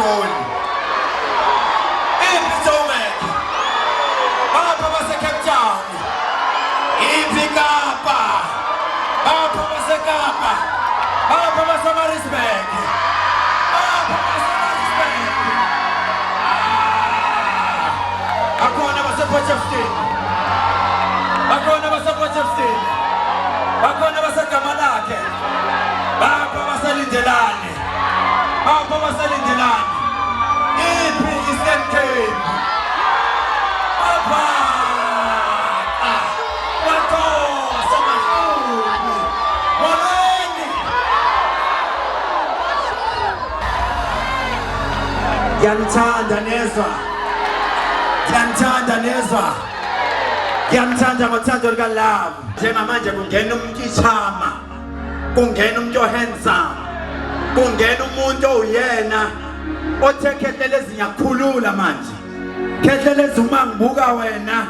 baseGoli? Iphi Joburg? Baphi abaseCape Town? Iphi Kapa? Baphi abaseKapa? Baphi abaseMaritzburg? Baphi abaseMaritzburg? Ah! Bakhona abasePotchefstroom. Bakhona abasePotchefstroom. Bakhona abaseGamalakhe. Baphi abaseLindelani? Baphi abaseLindelani? Iphi Eastern Cape? Abhaqa! KwaXhosa maHlubi! Molweni! Ngiyanithanda nezwa. Ngiyanithanda nezwa. Ngiyanithanda ngothando luka love. Njengamanje kungena umkishama. Kungena umuntu ohandsome. Kungena umuntu owuyena othe Khehlelezi ngiyakhulula manje. Khehlelezi uma ngibuka wena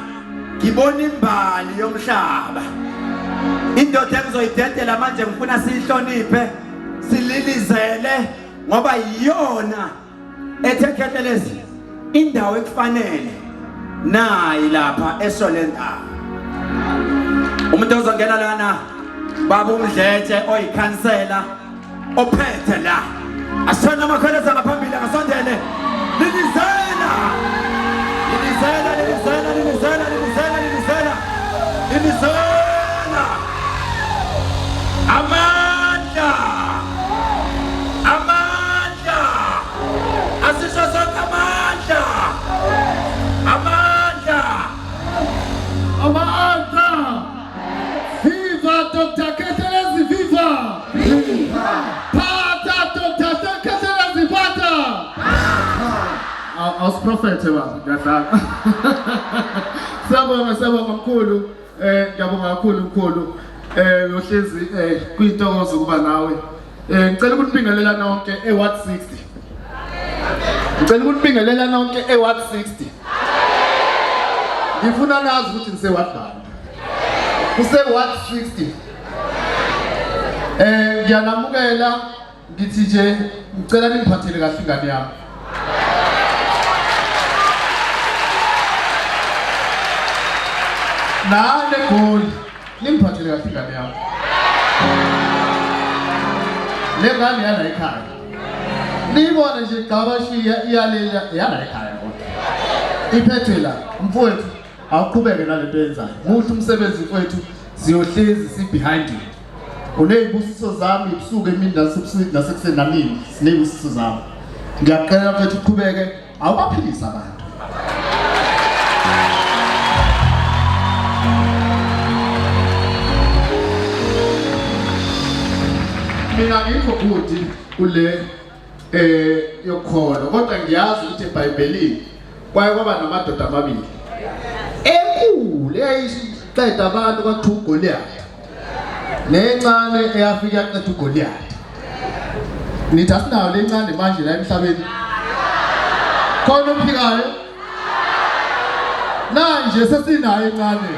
ngibona imbali yomhlaba. Indoda engizoyidedela manje ngifuna siyihloniphe sililizele ngoba iyona ethe Khehlelezi indawo ekufanele nayi lapha esho le ndawo. Umuntu ozongena lana baba uMdletshe oyikhansela ophethe la asona amakholeza ngaphambili akasondele lilizela lilizela lilizela lilizela lilizela lilizela lilizela amandla amandla asisho sonke amandla amandla Amandla! Viva Dr. Khehlelezi viva! Viva! Phatha Dr. Khehlelezi phatha! Awusiprofethe baba, ngiyadlala. Siyabonga siyabonga mkhulu. Eh ngiyabonga kakhulu mkhulu. Eh uyohlezi eh kuyintokozo ukuba nawe. Eh ngicela ukunibingelela nonke eWard 60. Ngicela ukunibingelela nonke eWard 60. Ngifuna nazi ukuthi ngise Ward bani. Kuse Ward 60. Eh ngiyanamukela ngithi nje ngicela ningiphathele kahle ingane yami. Nane goli ningiphathele kahle ingane yami. Le ngane yala ekhaya. Niyibone nje gqabashiya iyalela yala ekhaya kodwa. Iphethwe la mfowethu awuqhubeke nalento yenzayo. Muhle umsebenzi mfowethu siyohlezi si behind you. Unezibusiso zami ebusuku emini nasebusuku nasekuseni namini sinezibusiso zami. Ngiyacela mfethu uqhubeke awubaphilise abantu. Mina ngikho good kule eh yokukholwa kodwa ngiyazi ukuthi eBhayibhelini kwaye kwaba namadoda amabili enkulu eyayiqeda abantu kwathiwa uGoliath nencane eyafika yaqeda uGoliath. Nithi asinayo lencane manje la emhlabeni. Khona ophikayo? Nanje sesinayo encane.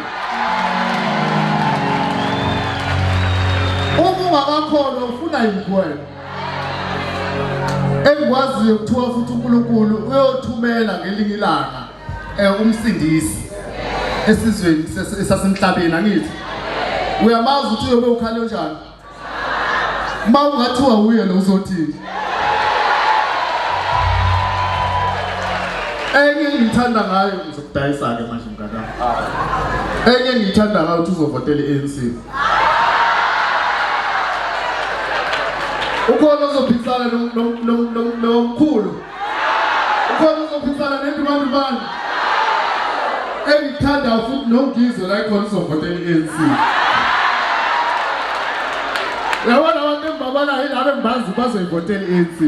Uma ungakakholwa ufuna yiphi wena? Engikwaziyo kuthiwa futhi uNkulunkulu uyothumela ngelinye ilanga eh umsindisi esizweni esasemhlabeni angithi uyamazi ukuthi uyobe ukhale njani uma ungathiwa uye lo uzothini enye engiyithanda ngayo ngizokudayisa-ke manje mnganami enye engiyithanda ngayo ukuthi uzovotela i-anc ukhona ozophikisana nomkhulu ukhona uzophikisana nendumandumane engikuthandayo futhi nongizwe la ikhona uzovotela i-ANC yabona abantu engibabalayo yilabo engibazi bazoyivotela i-ANC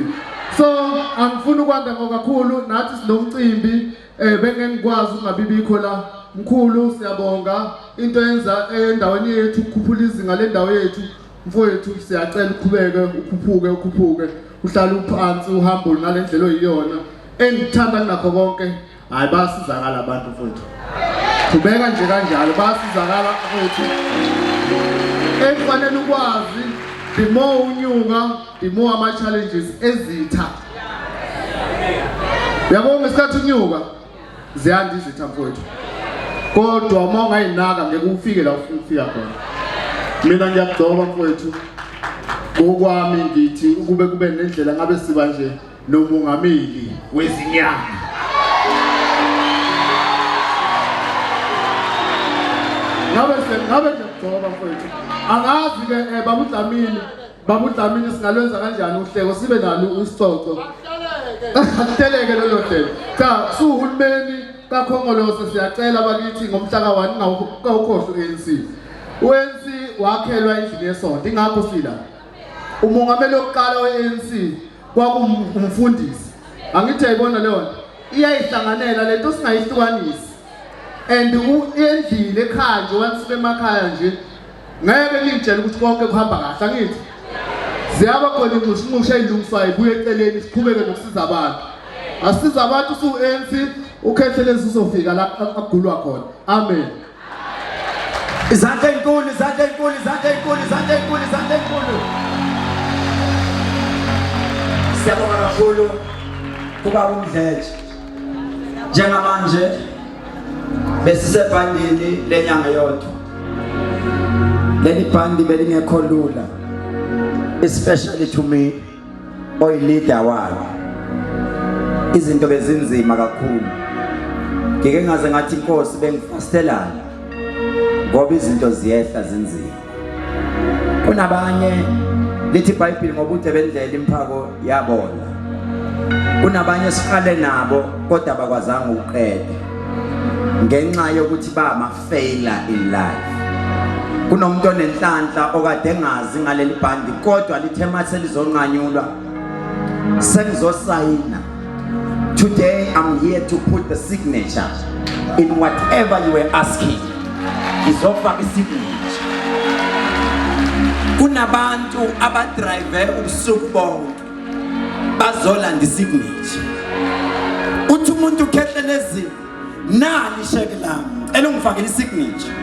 so angifuni ukwanda ngokakhulu nathi sinomcimbi eh bengengikwazi ukungabibikho la mkhulu siyabonga into yenza endaweni yethu ukukhuphula izinga lendawo yethu Mfowethu siyacela uqhubeke ukhuphuke ukhuphuke uhlale uphansi uhambo ngale ndlela oyiyona engikuthanda kunakho konke hayi bayasizakala abantu mfowethu qhubeka nje kanjalo bayasizakala mfowethu ekufanele ukwazi the more unyuka the more ama-challenges ezitha Yabo ngesikhathi unyuka ziyanda izitha mfowethu. Kodwa uma ungayinaka ngeke ufike la ufuna ukufika khona. Mina ngiyakugcoba mfowethu. Ngokwami ngithi ukube kube nendlela ngabe siba nje nomongameli wezinyanga. Ngabe ngabe ngiyakugcoba mfowethu. Angazi ke eh, baba uDlamini, baba uDlamini singalwenza kanjani uhleko sibe nalo isicoco. Akuhleleke lolo hlelo. Cha, suhulumeni kaKhongolose siyacela bakithi ngomhla ka-1 ungawukhohlwa u-ANC. U-ANC wakhelwa endlini yesonto ingakho sila. Umongameli wokuqala we-ANC kwakumfundisi. Angithi ayibona leyo nto. Iyayihlanganela lento singayihlukanisi. And endlini ekhaya nje once emakhaya nje ngeke ningitshele ukuthi konke kuhamba kahle angithi ziyaba khona inxushinxusha eyilungiswayo ibuye eceleni siqhubeke nokusiza abantu asiza abantu su-ANC uKhehlelezi uzofika la akugulwa khona amen. Izandla ezinkulu, izandla ezinkulu, izandla ezinkulu, izandla ezinkulu, izandla ezinkulu. Siyabonga kakhulu kubaba uMdletshe. Njengamanje besisebhandini lenyanga yodwa. Leli bhandi belingekho lula especially to me oyi-leader walo. Izinto bezinzima kakhulu. Ngike ngaze ngathi inkosi bengifastelana ngoba izinto ziyehla zinzima. Kunabanye lithi iBhayibheli ngobude bendlela imphako yabola. Kunabanye siqale nabo kodwa abakwazanga ukuqeda ngenxa yokuthi bama failure in life. Kunomuntu onenhlanhla okade engazi ngaleli bhandi kodwa lithe mase lizonqanyulwa sengizosayina. Today I'm here to put the signature in whatever you were asking. Ngizofaka isignature. Kunabantu abadrive ubusuku bonke bazolanda isignature. Uthi umuntu ukhehlelezi nali isheke lami cela ungifakele isignature.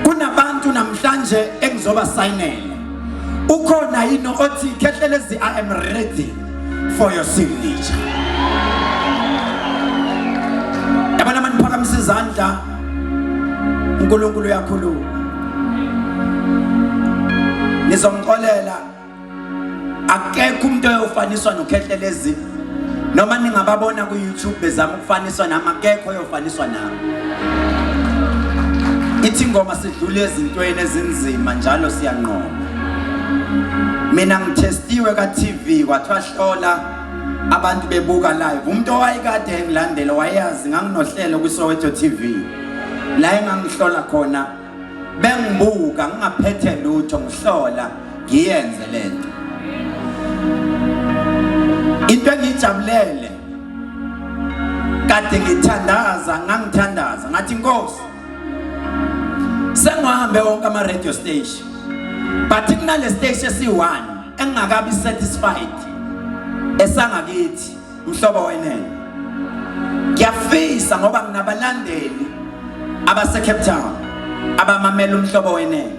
Kunabantu namhlanje engizoba sayinela. Ukhona yini othi Khehlelezi I am ready for your signature. Yabona maniphakamisa izandla uNkulunkulu uyakhuluma. Nizongixolela akekho umuntu oyofaniswa noKhehlelezi noma ningababona ku YouTube bezama ukufaniswa nami akekho oyofaniswa nami. Ithi ingoma sidlule ezintweni ezinzima njalo siyanqoba. Mina ngithestiwe ka TV kwathiwa hlola abantu bebuka live. Umuntu owayekade engilandela wayazi nganginohlelo kwiSoweto TV la engangihlola khona bengibuka ngingaphethe lutho ngihlola ngiyenze lento. Into engiyijabulele kade ngithandaza ngangithandaza ngathi Nkosi sengihambe wonke ama radio station but kunale station esi-1 engingakabi satisfied esangakithi mhlobo wenene ngiyafisa ngoba nginabalandeli abase Cape Town abamamela umhlobo wenene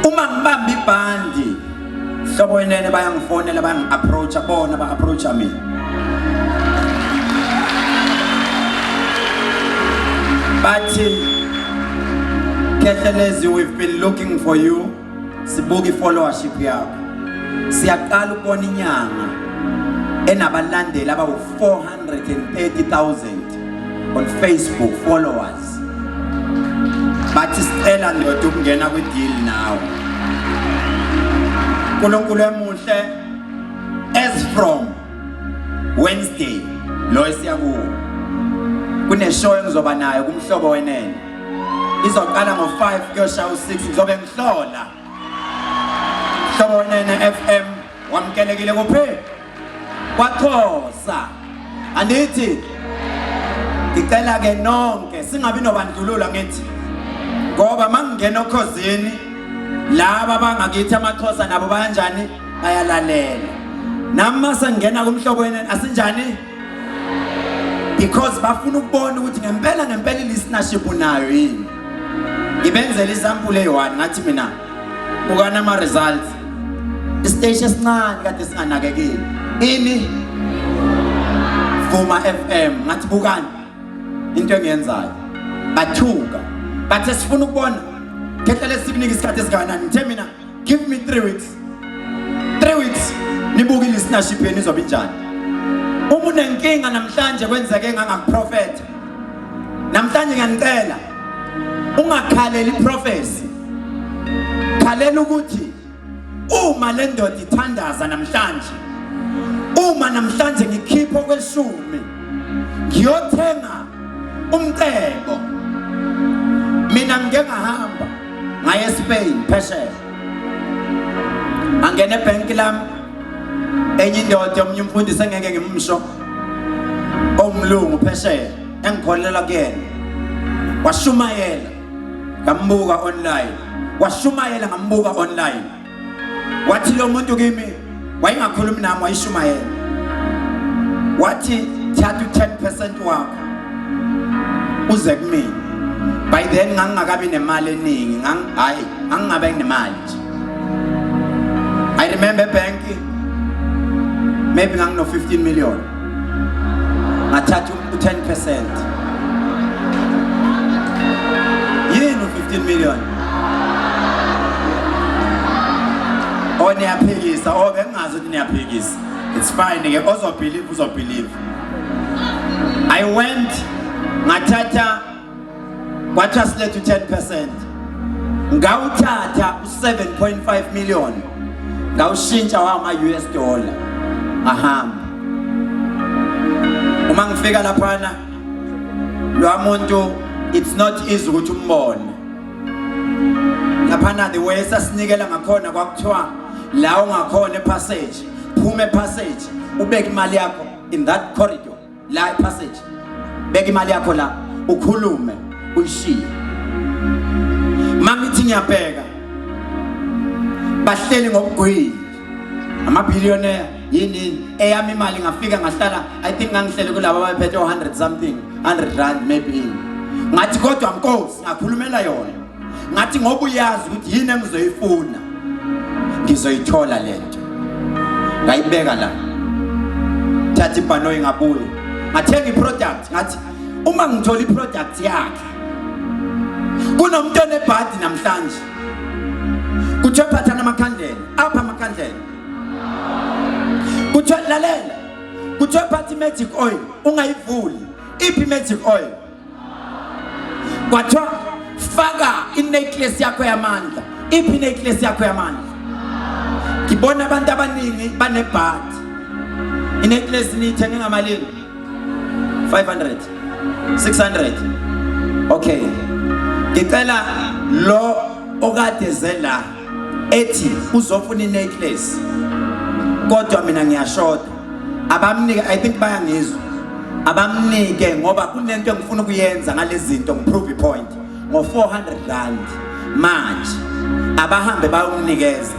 uma ngibamba ibhandi hlobo wenene bayangifonela bayangi-approacha bona ba-approacha mina bathi Khehlelezi we've been looking for you sibuka i-followership yakho siyaqala ukubona inyanga enabalandeli abawu-430,000 on Facebook followers bathi sicela ndoda ukungena kwi-deal nawe uNkulunkulu emuhle as from Wednesday lo esiya kuwo kuneshow engizoba nayo kumhlobo wenene izoqala ngo-5 kuyoshaya u-6 ngizobe ngihlola Mhlobo wenene FM wamkelekile kuphi kwaXhosa andithi ngicela ke nonke singabi nobandlululo ngithi ngoba mangingena okhozini laba bangakithi amaXhosa nabo bayanjani bayalalela nami mase ngingena kumhlobo wenene asinjani because bafuna ukubona ukuthi ngempela ngempela i-listenership unayo yini ngibenzela isample eyi-one ngathi mina bukana ama-results isiteshi esincane kade singanakekile ini Vuma FM ngathi bukani into engiyenzayo bathuka bathe sifuna ukubona khehla lesikunika isikhathi esingakanani ngithe mina give me 3 weeks 3 weeks nibuke listenership yenu izobe injani uma unenkinga namhlanje kwenzeke ngangakuprofetha namhlanje ngiyanicela ungakhaleli prophecy khalela ukuthi uma le ndoda ithandaza namhlanje uma namhlanje ngikhipha okweshumi ngiyothenga umcebo mina ngike ngahamba ngaye eSpain phesheya angena ebhenki lami enye indoda omunye umfundisi engeke ngimsho omlungu phesheya engikholela kuyena washumayela ngambuka online washumayela ngambuka online wathi lo muntu kimi wayengakhulumi nami wayishumayela wathi thatha u-10% wakho uze kumina by then ngangingakabi nemali eningi hayi ngangingabe nginemali nje i remember ebhenki maybe ngangino-15 million ngathatha u-10% yini u-15 million oh niyaphikisa oh bengingazi ukuthi niyaphikisa it's fine ke ozobelieve uzobelieve i went ngathatha kwathiwa silethe u-10% ngawuthatha u-7.5 million ngawushintsha wama-US dollar ngahamba uma ngifika laphana lwa muntu it's not easy ukuthi umbone laphana the way sasinikela ngakhona kwakuthiwa la ungakhona epassage phuma epassage ubeke imali yakho in that corridor la epassage beka imali yakho la ukhulume uyishiye mangithi ngiyabheka bahleli ngobugwili amabillionaire yini yini eyami imali ngafika ngahlala i think ngangihlele kulabo abaphethe 100 something 100 rand maybe ngathi kodwa nkosi ngakhulumela yona ngathi ngoba uyazi ukuthi yini engizoyifuna ngizoyithola lento ngayibeka la thatha ibhanoyi ngabuye ngathenga iproduct ngathi uma ngithola iproduct yakhe kunomuntu onebhadi namhlanje kuthiwe phathana amakhandlela apha amakhandlela kuthiwe lalela kuthiwe phatha i-magic oil ungayivuli iphi i-magic oil kwathiwa faka i-necklace yakho yamandla iphi i-necklace yakho yamandla ngibona abantu abaningi banebhadi i-necklace niyithenge ngamalini 500 600 okay ngicela lo okade ze la ethi uzofuna i-necklace kodwa mina ngiyashoda abamnike i think bayangizwa abamnike ngoba kunento engifuna ukuyenza ngalezi zinto ngiprove ipoint ngo-400 rand manje abahambe bayomnikeza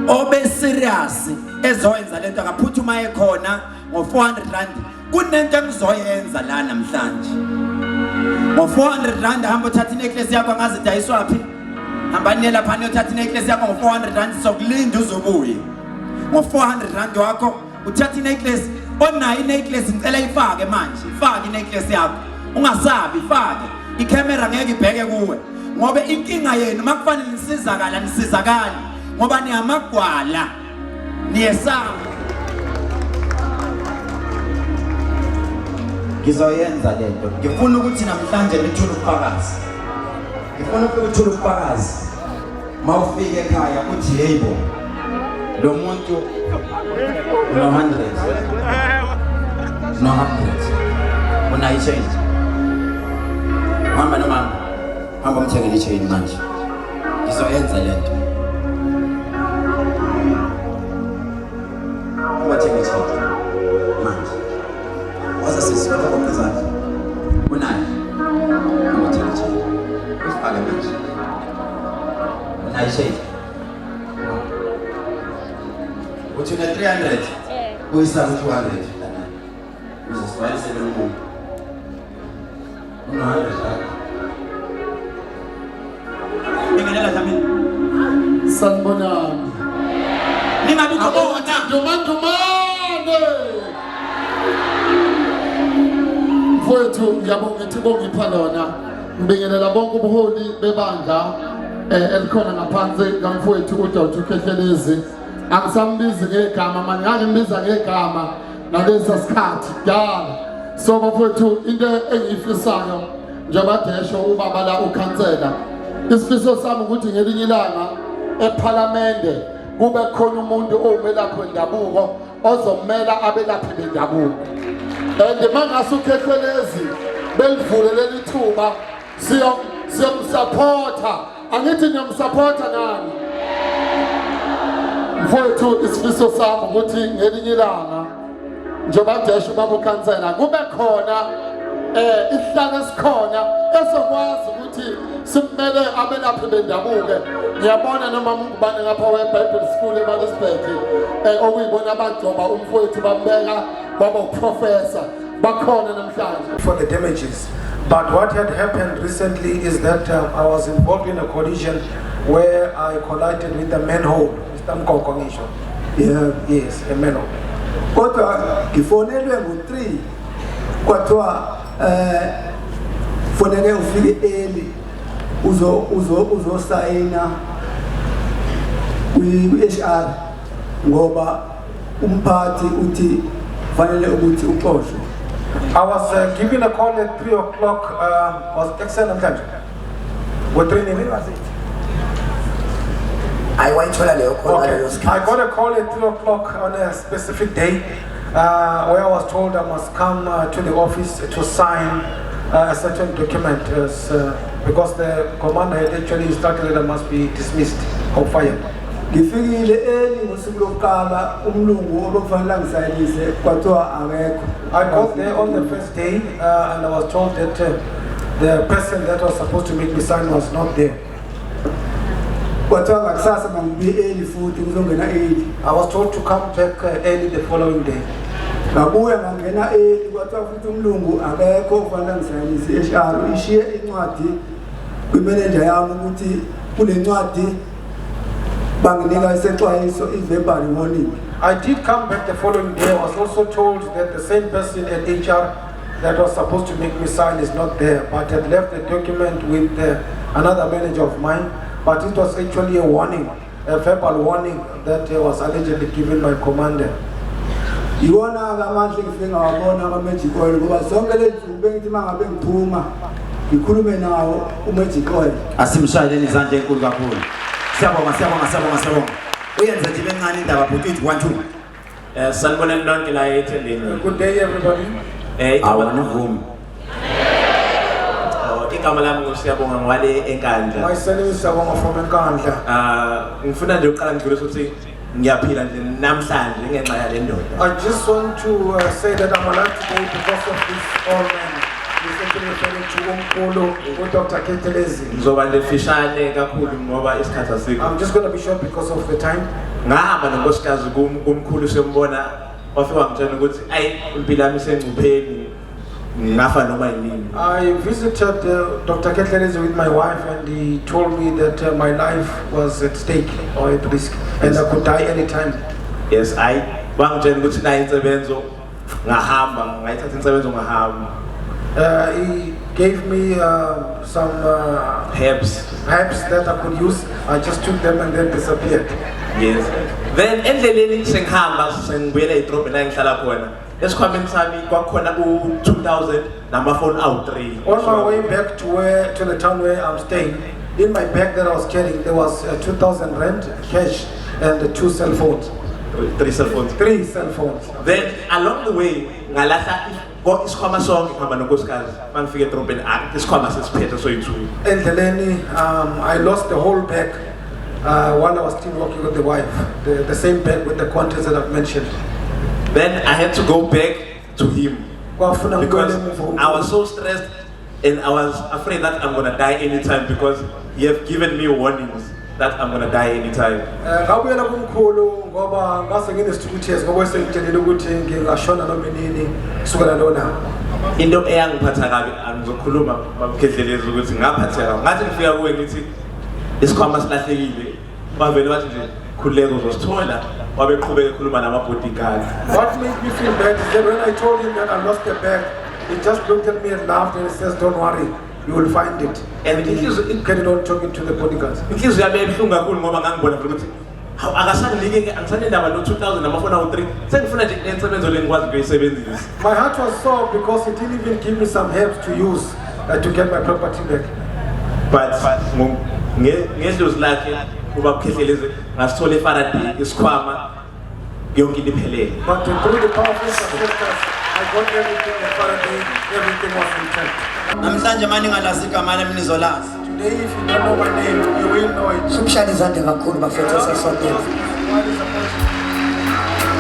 obe serious ezoyenza lento akaphuthuma ekhona ngo-400 rand kunento engizoyenza la namhlanje ngo-400 rand hamba uthatha inecklace yakho angazi idayiswaphi hambani niye lapha niyothatha inecklace yakho ngo-400 rand sokulinda uzobuye ngo-400 rand wakho uthatha inecklace onayo inecklace ngicela ifake manje ifake inecklace yakho ungasabi ifake ikhamera ngeke ibheke kuwe ngoba inkinga yenu makufanele nisizakala nisizakali ngoba niyamagwala niyesaba ngizoyenza lento ngifuna ukuthi namhlanje nithule ubufakazi ngifuna ufike uthule ubufakazi mawufika ekhaya uthi hey bo lo muntu no 100 no 100 unayo change hamba nomama hamba umthengele i-chain manje ngizoyenza lento ubathenga i-chain manje waza sisi ugoqa izandla unayo ubathenga i-chain uyifake manje unayo i-chain uthi une 300 uyisa ku 200 ukuze sibayisele umuntu una 100 Bingelela Dlamini. Sanibonani. Ningabi kubona. Dumandumane. Mfowethu, ngiyabonga ithuba ongipha lona. Ngibingelela bonke ubuholi bebandla elikhona ngaphansi kamfowethu uDr Khehlelezi. Angisambizi ngegama manje, ngangimbiza ngegama ngalesa sikhathi kudala. So bafowethu, into engiyifisayo njengoba desho ubaba la ukhansela, isifiso sami ukuthi ngelinye ilanga ephalamende kube khona umuntu owumelaphi wendabuko ozomela abelaphi bendabuko, and mangase uKhehlelezi belivule leli thuba, siyomsupporta. Angithi niyomsupporta nani, mfowethu? Isifiso sami ukuthi ngelinye ilanga, njengoba desho ubaba ukhansela, kube khona isihlalo esikhona esokwazi ukuthi simmele abelaphi bendabuko. Ngiyabona noma ngubani ngapha we-Bible School eMaritzburg, okuyibona abagcoba umfowethu bambeka waba uprofessor, bakhona namhlanje. For the damages. But what had happened recently is that I was involved in a collision where I collided with a manhole. Mr. Mkoko ngisho. Yebo. Yes, a manhole. Kodwa ngifonelwe ngo-3, kwathiwa foneke ufike early uzosayina kwi-HR ngoba umphathi uthi fanele ukuthi uxoshwe. I was given a call at 3 o'clock, was it ekuseni namhlanje? Ngo-3 nini? Hayi, wayithola leyo call ngaleyo Okay. I sikhathi. got a call at 3 o'clock on a specific day where I was told I must come to the office to sign a certain document because the commander had actually instructed that I must be dismissed or fired. Ngifikile early ngosuku lokuqala, umlungu obekufanele angisayinise kwathiwa akekho. I got there on the first day and I was told that the person that was supposed to make me sign was not there. Kwathiwa ngakusasa mangibuye early futhi kuzongena early. I was told to come back early the following day. Ngabuya ngangena early, kwathiwa futhi umlungu akekho ofanele angisayinise i-HR, ishiye incwadi kwimenenja yami ukuthi kule ncwadi banginika isexwayiso, i-verbal warning. I did come back the following day. I was also told that the same person at HR that was supposed to make me sign is not there, but had left the document with another manager of mine. But it was actually a warning, a verbal warning that was allegedly given by commander. Iwona-ke amandla engifike ngawabona kwa-Magic Oil, ngoba zonke lezi nsuku bengithi uma ngabe ngiphuma ngikhulume nawo u-Magic Oil. Asimshayeleni izandla enkulu kakhulu. Siyabonga, siyabonga, siyabonga, siyabonga. Uyenze nje bencane indaba, bhuti, uthi 1 2. Sanibonani nonke la ethendeni. Good day, everybody. Igama Awanuvumi. Oh, igama lami nguSiyabonga, ngwale eNkandla. My surname is Siyabonga from Nkandla. Ah, ngifuna nje ukuqala ngidlulise ukuthi ngiyaphila nje namhlanje ngenxa yale ndoda. I just want to say that I'm alive today because of this old man. He's actually referring to Umkhulu, Dr. Khehlelezi. Ngizoba nje fishane kakhulu ngoba isikhathi asikho. I'm just going to be short because of the time. Ngahamba nonkosikazi kumkhulu sembona, wafika wangitshela ukuthi ayi, impilo yami isengcupheni, ngafa noma yinini. I visited Dr. Khehlelezi with my wife and he told me that my life was at stake or at risk and I could die anytime. Yes, ayi, wangitshela ukuthi nayi insebenzo, ngahamba ngayithatha insebenzo ngahamba. He gave me some herbs, herbs that I could use. I just took them and then disappeared. Yes, then endleleni sengihamba sengibuyela edrobheni la engihlala khona, esikhwameni sami kwakukhona u-2000 namafoni awu-3. On my way back to the town where I'm staying, in my bag that I was carrying, there was 2,000 rand cash and two cell phones. Three cell phones. Three cell phones. Then along the way ngalahla isikhwama sonke ngihamba nonkosikazi. Mangifika edrobheni, ah, isikhwama sesiphethe soyi-two. Endleleni, I lost the whole bag while I was still working with the wife. The same bag with the contents that I've mentioned. Then I had to go back to him Kwafuna because ngibuyele emuva. I was so stressed and I was afraid that I'm gonna die anytime because he have given me warnings that I'm gonna die anytime. Ngabuyela kumkhulu ngoba ngase nginesithukuthezi ngoba esengitshelile ukuthi ngingashona noma inini kusukela lona. Into eyangiphatha kabi, angizokhuluma babukhehlelezi ukuthi ngaphatheka kabi. Ngathi ngifika kuwe ngithi isikhwama silahlekile, bavele bathi nje khululeka, uzosithola, wabeqhubeka ekhuluma nama-bodyguard. What made me feel bad is that when I told him that I lost the bag, He just looked at me and laughed and he says, "Don't worry, you will find it." And He carried on talking to the bodyguards. Inhliziyo yami yayibuhlungu kakhulu ngoba ngangibona vele ukuthi hawu akasanginike ke angisanendaba no-2000 namafoni awu-3 sengifuna nje le nsebenzo le ngikwazi ukuyisebenzisa. My heart was sore because he didn't even give me some herbs to use to get my property back. But ngedlozi lakhe uba Khehlelezi ngasithola eFaraday isikhwama yonke into iphelele. But through the powerful ancestors, I got everything at Faraday, everything was intact. Namhlanje mani ngalazi igama lami nizolazi. Today, if you don't know my name, you will know it. Simshayele izandla kakhulu bafethu esasondela. While he's approaching.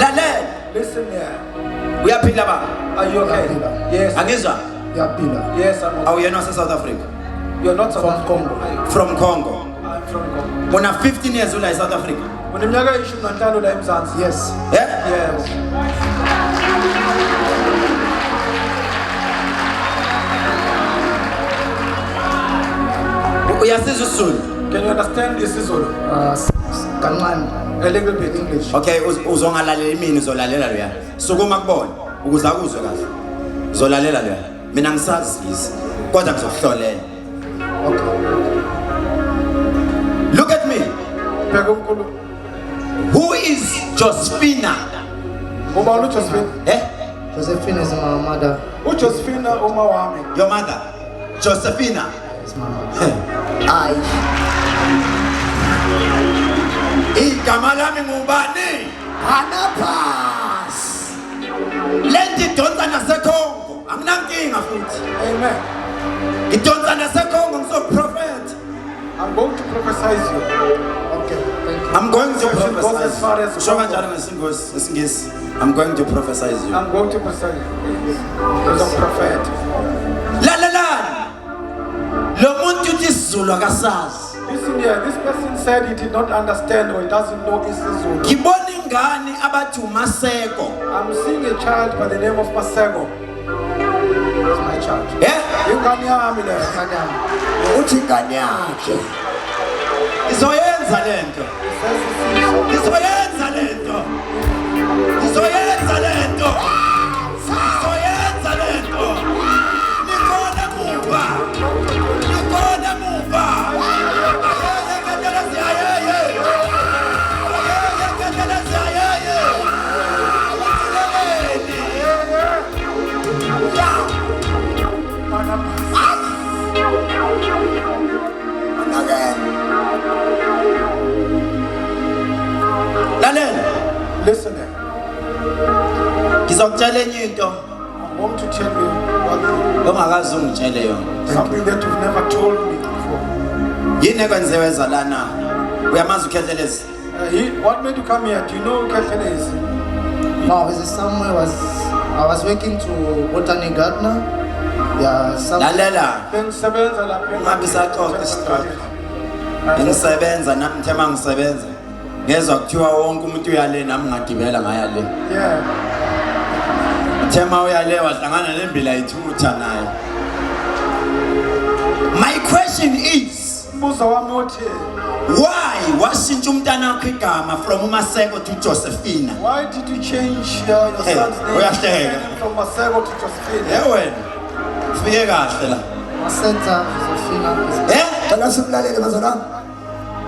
Lalela. Listen here. Uyaphila baba? Are you okay? Yes. Angizwa? Uyaphila. Yes, I'm okay. Awuyena wase South Africa? You're not South From African, Congo. are you? From Congo. I'm from Congo. Una 15 years ula eSouth Africa. Uneminyaka eyishumi nanhlanu la eMzansi. Yes. Eh? Yes. Uyasizwa isiZulu? Can you understand isiZulu? Kancane. A little bit. English. Okay, uzongalalela mina uzolalela loya. Sukuma kubona ukuze akuzwe kahle. Uzolalela loya. Mina ngisazi isingisi kodwa ngizokuhlolela. Okay. Look at me. Bheka umkhulu. Who is Josephina? Ubani uJosephine? Eh? Josephine is my mother. uJosephine uma wami. Your mother. Josephina. Is my mother. Hayi. Igama lami ngubani? Barnabas. Lento idonsa naseKongo. Anginankinga futhi. Amen. Idonsa naseKongo ngizoprofetha. I'm going to prophesy you. Okay, thank you. I'm going to You should go as far prophesy. as Usho Congo. kanjalo ngesiNgisi, ngesiNgisi. I'm going to prophesy you. I'm going to prophesy you. As a prophet. Lalelani. Lo muntu uthi isiZulu akasazi. Listen here, this person said he did not understand or he doesn't know isiZulu. Ngibona ingane abathi uMaseko. I'm seeing a child by the name of Masego. It's my child. Eh? Ingane yami le. Madam, Uthi ingane yakhe. Izoyenza lento. He says he sees something. Izoyenza lento. Izoyenza lento. Izoyenza lento. Nikhona muva. Nikhona muva. Ayeye Khehlelezi ayeye. Ayeye Khehlelezi ayeye. Uthuleleni. Onakele. Lalela. Listen here. Ngizokutshela enye into I'm going to tell you one thing. ongakaze ungitshele yona. Something that you've never told me before. Yini ekwenze weza lana? Uyamazi uKhehlelezi? What made you come here? Do you know Khehlelezi? No, is somewhere was I was working to botanic gardener. Yeah, some Lalela. Bengisebenza lapha. Ungabe saxoxa isitori. Ngisebenza nami ngithe mangisebenza. Ngezwa kuthiwa wonke umuntu uyale nami ngagibela ngaya le. Yeah. Ngithe ma uyale wahlangana nembila ithutha naye. My question is, Umbuzo wami uthi why washintsha umntana wakho igama from uMaseko to Josephina? why did you change your Hey, son's name uyahleka. from Masego to Josephine? Eh wena. Fike kahle la. Maseta Josephina is Eh? Cela simlalele bazalwane.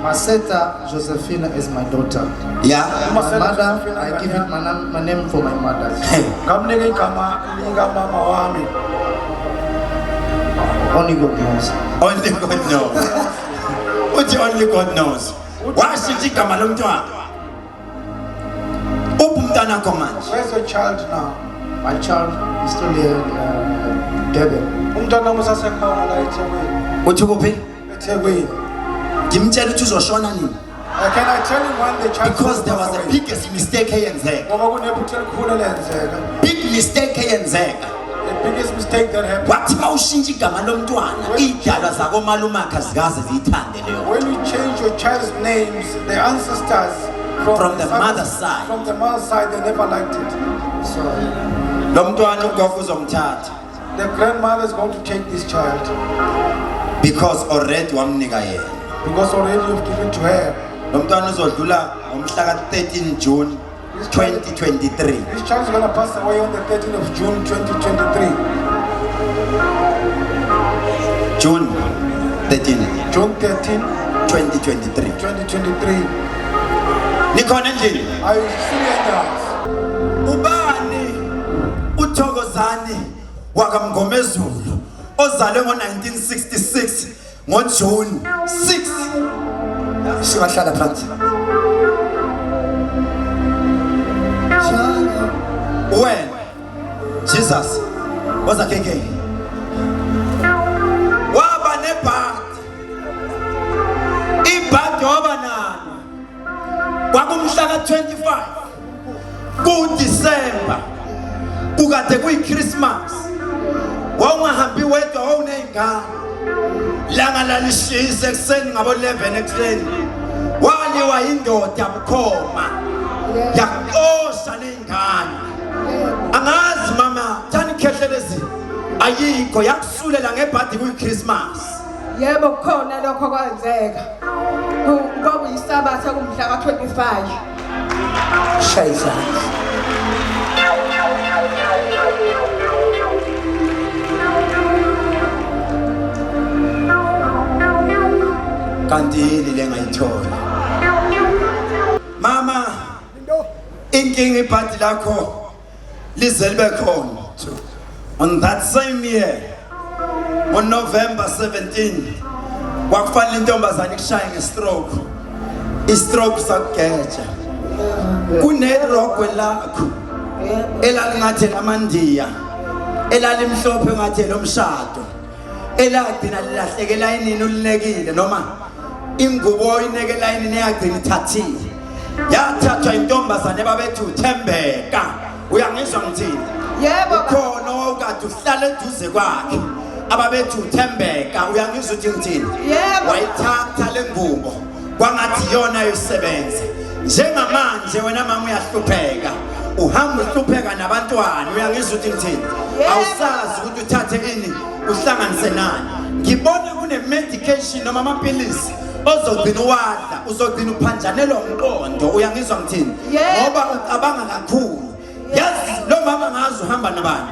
Maseta Josephina is my daughter. Yeah. My Maseta mother, Josephina I give ingane it my name for my mother. Ngamnika igama likamama wami. Only God knows. Only God knows. Uthi only God knows. Washintsha igama lomntwana. Uphi umntwana wakho manje? Where's your child now? My child is still here in Durban. Umntwana wami usasekhona la eThekwini. Uthi kuphi? eThekwini. Ngimtshela ukuthi uzoshona nini? Can I tell him when the child Because there was pass a away? biggest mistake eyenzeka. Ngoba kunephutha elikhulu elenzeka. Big mistake eyenzeka. The biggest mistake that happened. Wathi mawushintsha igama lomntwana, idalwa zakomalumakhe azikaze ziyithande leyo. When you change your child's names, the ancestors From the mother's side. From the mother's side, they never liked it. So Lo mntwana ugogo uzomthatha The grandmother is going to take this child because already wamnika yena. because already you've given to her. Lo mntwana uzodlula ngomhla ka-13 June. 2023. This child is going to pass away on the 13th of June 2023. June 13 June 13, 2023. 2023. Nikhona endlini? Are you still in the house? Ubani uThokozani wakaMngomezulu ozalwe ngo-1966 ngoJune 6? Singahlala phansi. Wena Jesus woza KK waba nebhadi, ibhadi waba nalo kwakumhla ka-25 kuDisemba, kukade kuyiChristmas. Wawungahambi wedwa, wawuney'ngane. Langa lalishisa ekuseni ngabo-11 ekuseni, waliwa indoda bukhoma yaxosha ney'ngane. Angazi mama thani khehlelezi ayikho, yakusulela ngebhadi kuyiChristmas. Yebo, kukhona lokho kwenzeka. Kwakuyisabatha kumhla ka-25. Shaya izandla. Kanti yini le ngayithola mama? Inkinga ibhadi lakho lize libe khona on that same year on November 17, kwakufanele intombazane ikushaye ngestroke, istroke sakugeja. Kunerogwe lakho elalingathi lamandiya, elalimhlophe ngathi lomshado, elagcina lilahleke elayinini ulinekile, noma ingubo oyineke elayinini eyagcina ithathile, yathathwa intombazane babethi uThembeka. Uyangizwa ngithini? Yebo, baba. Ukhona owawukade uhlala eduze kwakhe ababethi uThembeka. Uyangizwa ukuthi ngithini? Yebo. Wayithatha le ngubo kwangathi iyona yosebenza. Njengamanje wena mama uyahlupheka, uhamba uhlupheka nabantwana. Uyangizwa ukuthi ngithini? Yebo. Awusazi ukuthi uthathe ini uhlanganise nani. Ngibona kune-medication noma amaphilisi ozogcina uwadla, uzogcina uphanjanelwa umqondo. Uyangizwa ngithini? Yebo. Ngoba ucabanga kakhulu. Yazi lo mama ngazi uhamba nabani,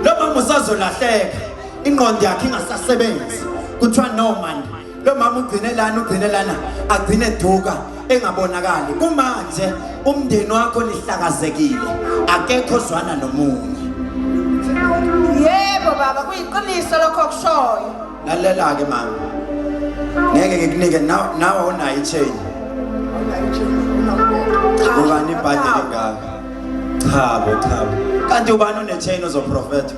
lo mama usazolahleka, ingqondo yakhe ingasasebenzi. Kuthiwa no man, lo mama ugcine lana, ugcine lana, agcine duka engabonakali. Kumanje umndeni wakho nihlakazekile, akekho zwana nomunye. Yebo baba, kuyiqiniso lokho okushoyo. Lalela-ke mama, ngeke ngikunike nawe awunayo i-chain. Cha. Ubani ibhadi elingaka? Chabo, chabo, kanti ubani une-chain ozoprofetha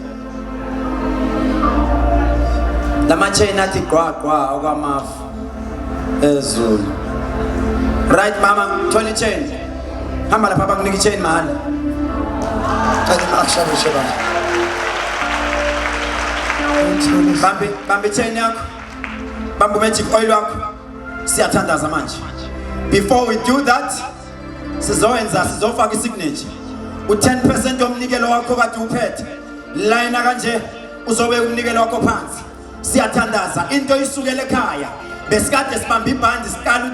lama chain athi gqwa gqwa okwamafu ezulu? Right mama, thola i-chain, hamba lapha bakunika i-chain mahhala. Cela akushabishe baba. Bambi, bambi i-chain yakho, bamba magic oil wakho. Siyathandaza manje. Before we do that, sizowenza, sizofaka isignature. U-10% yomnikelo wakho kade uphethe layina kanje, uzobeka umnikelo wakho phansi, siyathandaza. Into isukele ekhaya, besikade sibamba ibhandi, siqala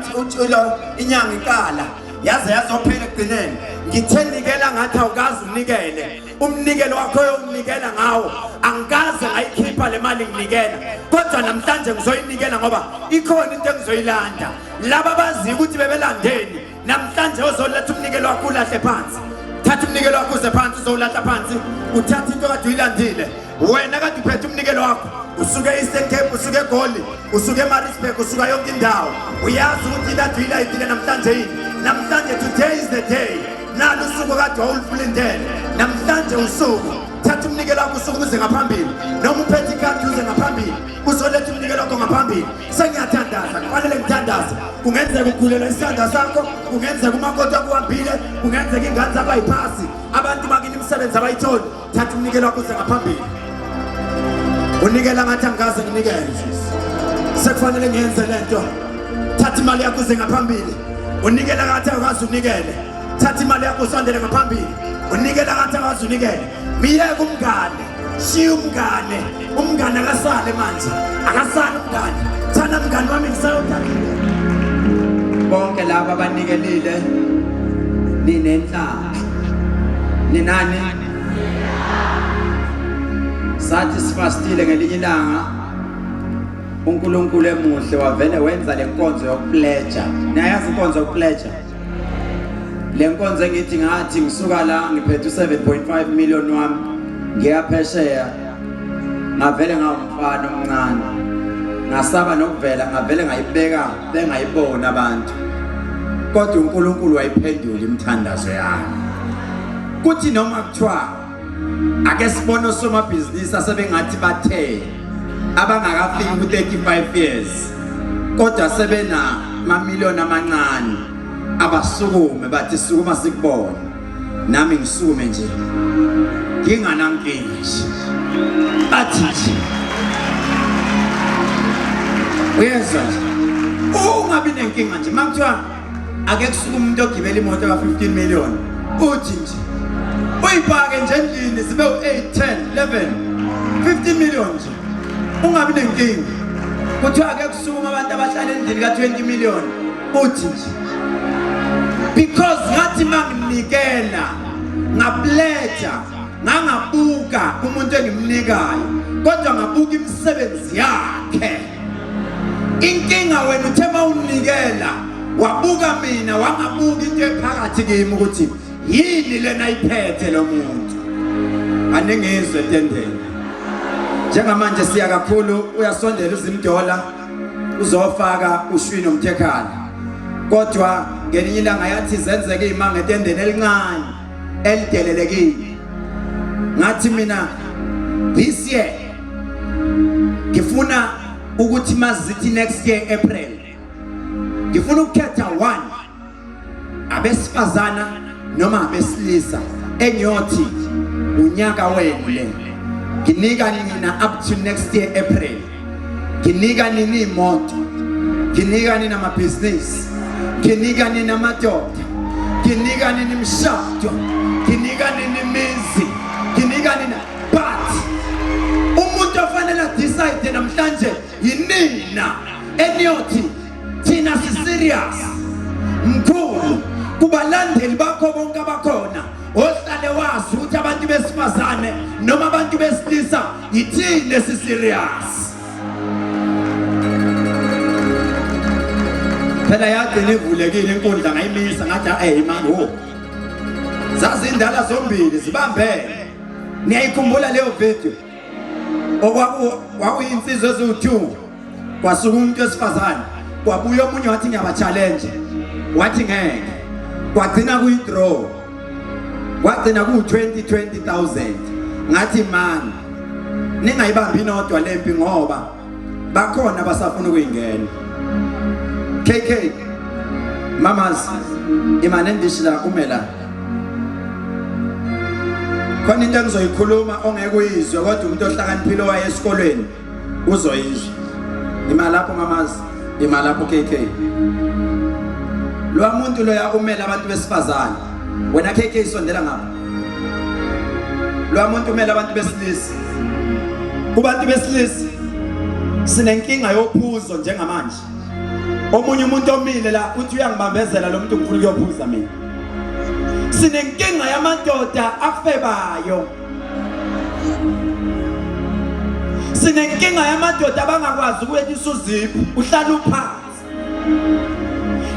inyanga iqala yaze yazophela. Ekugcineni ngithe nikela ngathi awukaze unikele umnikelo wakho oyowunikela ngawo. Angikaze ngayikhipha le mali nginikela, kodwa namhlanje ngizoyinikela ngoba ikhona into engizoyilanda. Laba abaziyo ukuthi bebelandeni, namhlanje ozoletha umnikelo wakho ulahle phansi. Thatha umnikelo wakho uze phansi, uzowulahla phansi, uthatha into kade uyilandile. Wena kade uphethe umnikelo wakho, usuke e-Eastern Cape, usuke eGoli, usuke eMaritzburg, usuka yonke indawo, uyazi ukuthi into ade uyilayidile namhlanje yini. Namhlanje, today is the day. Nalo usuku kade wawululindele, namhlanje usuku. Thatha umnikelo wakho usuku uze ngaphambili, noma uphethe ikhadi uze ngaphambili, uzoletha umnikelo wakho ngaphambili. Sengiyathandaza, kufanele ngithandaze. Kungenzeka ugulelwa isandla sakho, kungenzeka umakoti wakho uhambile, kungenzeka ingane zakho ayiphasi, abantu bakini imisebenzi abayitholi. Thatha umnikelo wakho uze ngaphambili. Unikela ngathi angikaze nginikele, sekufanele ngiyenze lento. Thatha imali yakho uze ngaphambili. Unikela ngathi awukaze unikele, thatha imali yakho usondele ngaphambili. Unikela ngathi awukaze unikele. Miyeke umngane, shiya umngane, umngane akasale manje, akasale umngane. Thana mngane wami, ngisayothatha. Bonke laba abanikelile, ninenhlanhla. Ninani? Sathi sifastile ngelinye ilanga uNkulunkulu emuhle wavele wenza lenkonzo yokupledge. Niyayazi inkonzo yokupledge? Le nkonzo engithi ngathi ngisuka la ngiphethe u7.5 million wami ngiya phesheya ngavele ngawumfana omncane ngasaba nokuvela ngavele ngayibeka bengayibona abantu kodwa uNkulunkulu wayiphendula imithandazo yami kuthi noma kuthiwa ake sibone osomabhizinisi asebengathi bathe abangakafiki ku-35 years kodwa sebena mamiliyoni amancane abasukume bathi sukuma sikubone nami ngisukume nje nginganankinga nje bathi nje uyezwa nje ungabi nenkinga nje uma kuthiwa ake kusuke umuntu ogibela imoto ka-15 million uthi nje uyipake nje endlini zibe u-8 10 11 15 million nje ungabi nenkinga kuthiwa ake kusukuma abantu abahlala endlini ka-20 million uthi nje because ngathi manginikela ngapledja ngangabuka umuntu engimnikayo kodwa ngabuka imisebenzi yakhe inkinga wena uthe mawunikela wabuka mina wangabuka into ephakathi kimi ukuthi yini lena iphethe lo muntu aningizwe etendeni njengamanje siya kakhulu uyasondela uzimdola uzofaka ushwini umthekhala kodwa ngelinye ilanga yathi zenzeke imanga etendeni elincane elidelelekile ngathi mina this year ngifuna ukuthi mazithi next year April ngifuna ukukhetha one abesifazana noma abesilisa engiyothi unyaka wenu le nginika nina up to next year April nginika nini imoto nginika nini amabhizinisi nginika nini amadoda nginika nini imishado nginika nini imizi nginika nini but umuntu ofanele adecide namhlanje yinina eniyothi thina si serious mkhulu kubalandeli bakho bonke abakhona ohlale wazi ukuthi abantu besifazane noma abantu besilisa yithini esi serious phela yagcina ivulekile inkundla ngayimisa ngathi hey man wo zazindala zombili zibambene niyayikhumbula leyo video okwakuyinsizwa eziwu-2 kwasuka umuntu wesifazane kwabuya omunye wathi ngiyaba-challenge wathi ngeke kwagcina kuyi-draw kwagcina kuwu-20 20000 ngathi mani ningayibambi nodwa lempi ngoba bakhona abasafuna ukuyingena KK mamas imane ndishi la ume la khona into engizoyikhuluma ongeke uyizwe kodwa umuntu ohlakaniphile owaye esikolweni uzoyizwa ima lapho mamas ima lapho KK lo muntu loya umele abantu besifazane wena KK sondela ngapha lo muntu umele abantu besilisa kubantu besilisa sinenkinga yophuzo njengamanje omunye umuntu omile la uthi uyangibambezela lo muntu ngifuna ukuyophuza mina sinenkinga yamadoda afebayo sinenkinga yamadoda abangakwazi ukwenyusa uziphu uhlala uphansi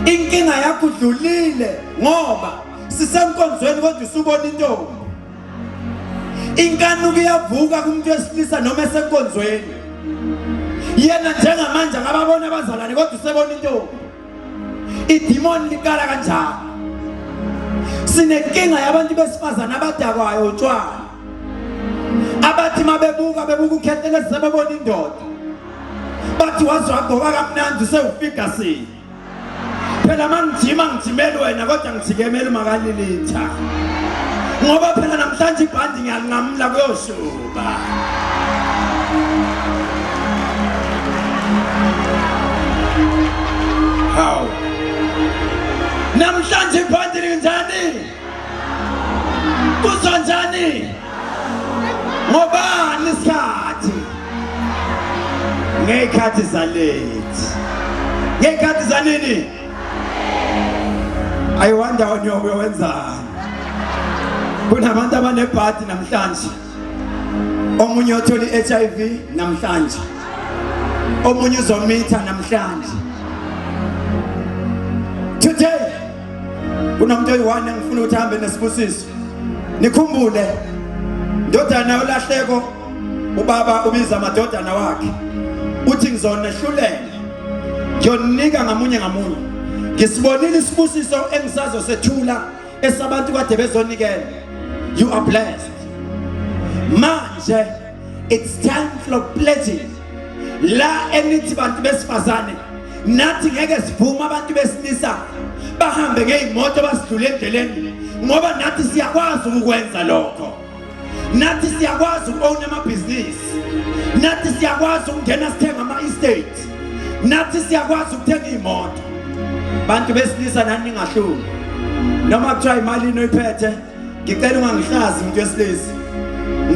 inkinga yakho udlulile ngoba sisenkonzweni kodwa usubona intombi inkanuko iyavuka kumuntu wesilisa noma esenkonzweni yena njengamanje angababona abazalwane kodwa usebona intombi idimoni liqala kanjalo sinenkinga yabantu besifazane abadakwayo utshwala abathi mabebuka bebuka ukhethelezi sebebona indoda bathi waze wagqoka kamnandi sewufiga sini phela mangijima ngijimeli wena kodwa ngijikemela umakalilitha ngoba phela namhlanje ibhandi ngiyalinqamula kuyoshuba hawu namhlanje ibhandi linjani kuzonjani ngobani isikhathi ngey'khathi zalethi ngey'khathi zanini I wonder on your wenzani. Kunabantu abanebhadi namhlanje. Omunye othola iHIV namhlanje. Omunye uzomitha namhlanje. Today kunomuntu oyi-one engifuna ukuthi ahambe nesibusiso. Nikhumbule ndodana yolahleko ubaba ubiza amadodana wakhe uthi ngizonehlulela ngiyonika ngamunye ngamunye ngisibonile isibusiso engisazosethula esabantu kade bezonikela you are blessed manje it's time for pledging la enithi bantu besifazane nathi ngeke sivume abantu besilisa bahambe ngeyimoto basidlule endleleni ngoba nathi siyakwazi ukukwenza lokho nathi siyakwazi uku-own amabhizinisi nathi siyakwazi ukungena sithenga ama-estate nathi siyakwazi ukuthenga iy'moto bantu besilisa nani ningahluli noma kuthiwa imali inoyiphethe ngicela ungangihlazi umuntu wesilisa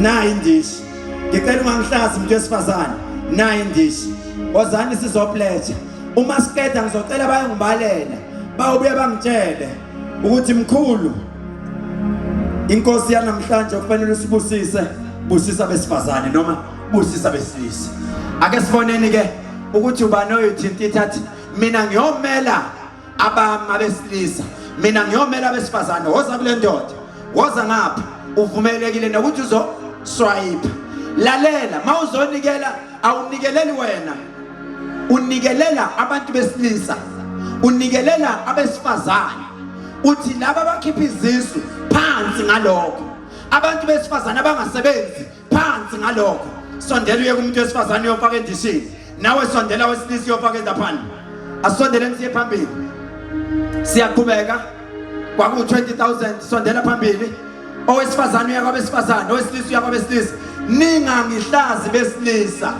nayi indishi ngicela ungangihlazi umuntu wesifazane nayi indishi wozani sizopleja uma siqeda ngizocela bayongibalela bawubuye bangitshele ukuthi mkhulu inkosi yanamhlanje kufanele usibusise busisa besifazane noma busisa besilisa ake siboneni ke ukuthi ubani oyithinta ithathi mina ngiyomela abami abesilisa mina ngiyomela abesifazane woza kule ndoda woza ngapha uvumelekile nokuthi uzo swipe lalela mawuzonikela awunikeleli wena unikelela abantu besilisa unikelela abesifazane uthi laba abakhipha izisu phansi ngalokho abantu besifazane abangasebenzi phansi ngalokho sondela uye kumuntu wesifazane uyofaka endishini nawe sondela wesilisa uyofaka endaphana asondeleni siye phambili siyaqhubeka kwaku-20000 sondela phambili owesifazane uya kwabesifazane owesilisa uya kwabesilisa ningangihlazi besilisa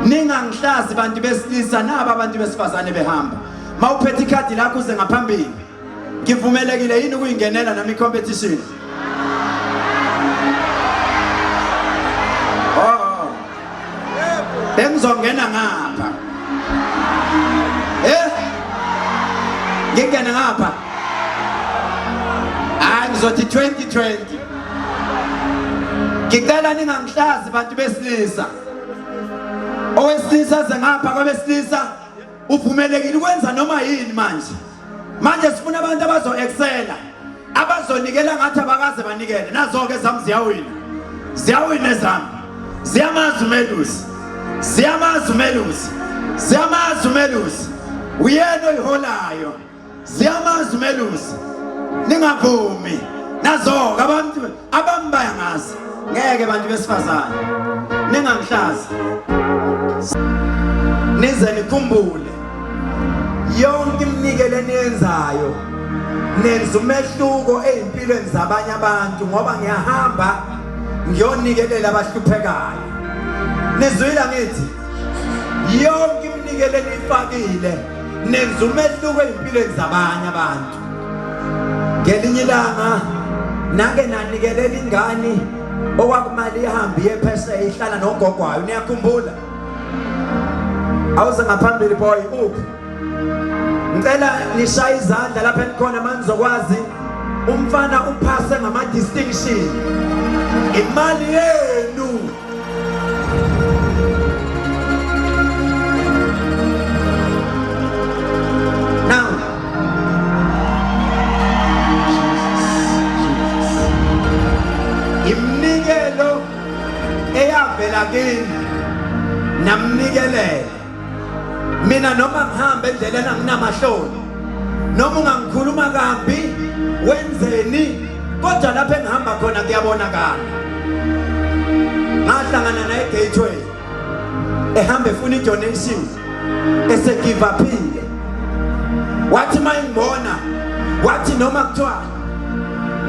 ningangihlazi bantu besilisa naba abantu besifazane behamba mawuphethe ikhadi lakho uze ngaphambili ngivumelekile yini ukuyingenela nami competition oh bengizongena ngapha eh ngingene ngapha hayi ngizothi 2020 ngicela ningangihlazi bantu besilisa owesilisa aze ngapha kwabesilisa uvumelekile ukwenza noma yini manje manje sifuna abantu abazo excela abazonikela ngathi abakaze banikele nazo-ke zami ziyawina ziyawina ezami ziyamazi umelusi ziyamazi umelusi ziyamazi umelusi uyena oyiholayo ziyamazi umelusi ningavumi nazo-ke abantu abami bayangazi ngeke bantu besifazane ningangihlazi nize nikhumbule yonke iminikelo eniyenzayo nenza umehluko ezimpilweni zabanye abantu ngoba ngiyahamba ngiyonikelela abahluphekayo nizwile ngithi yonke iminikelo eniyifakile nenza umehluko ezimpilweni zabanye abantu ngelinye ilanga nake nanikelela ingane okwakumali ihambe iye phesheya ihlala nogogo wayo niyakhumbula awuze ngaphambili boy uphi ngicela nishaye izandla lapha enikhona manizokwazi umfana uphase ngama distinction imali yenu now iminikelo eyavela kini namnikelela mina noma ngihamba endleleni anginamahloni noma ungangikhuluma kambi wenzeni kodwa lapho engihamba khona kuyabonakala ngahlangana naye gateway ehamba efuna i-donation esegive uphile wathi uma ingibona wathi noma kuthiwa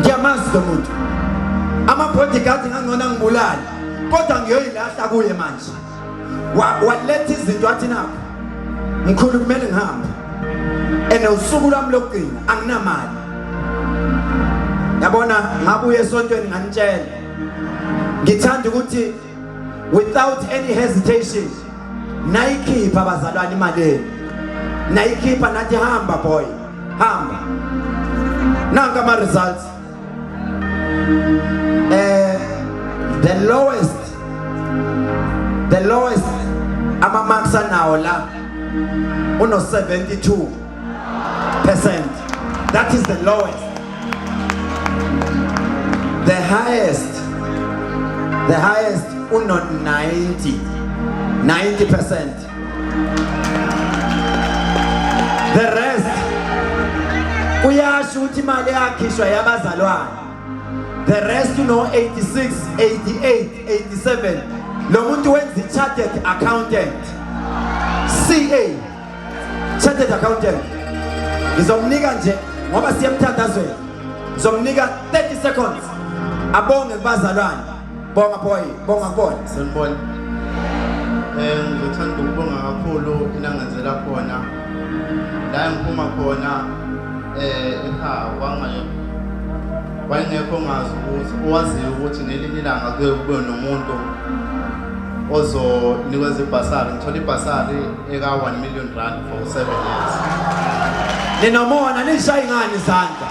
ngiyamazi lo muntu ama-bodyguard ngangcono angibulale kodwa ngiyoyilahla kuye manje waletha izinto wathi nakho mkhulu kumele ngihambe and usuku lwami lokugcina anginamali yabona ngabuye esontweni nganitshela ngithanda ukuthi without any hesitation nayikhipha abazalwane imali yenu nayikhipha nathi hamba boy hamba nanka ama results The lowest, the lowest ama marks anawo la uno 72%. That is the lowest. The highest uno 90%. The rest kuyasho ukuthi imali yakhishwa yabazalwane. The rest 86, 88, 87. Lo muntu wenza i-chartered accountant, CA, chartered accountant. Ngizomnika nje ngoba siye emthandazweni, ngizomnika 30 seconds abonge kubazalwane. Bonga boy, bonga kubona. Sanibona. Ngizothanda ukubonga kakhulu inangenzela khona. La engiphuma khona ekhaya kwangayo wayengekho ngazi ukuthi owaziyo ukuthi ngelinye ilanga kuye kube nomuntu ozonikeza ibhasari. Ngithola ibhasari eka 1 million rand for 7 years. Ninomona, nishaye ngani izandla?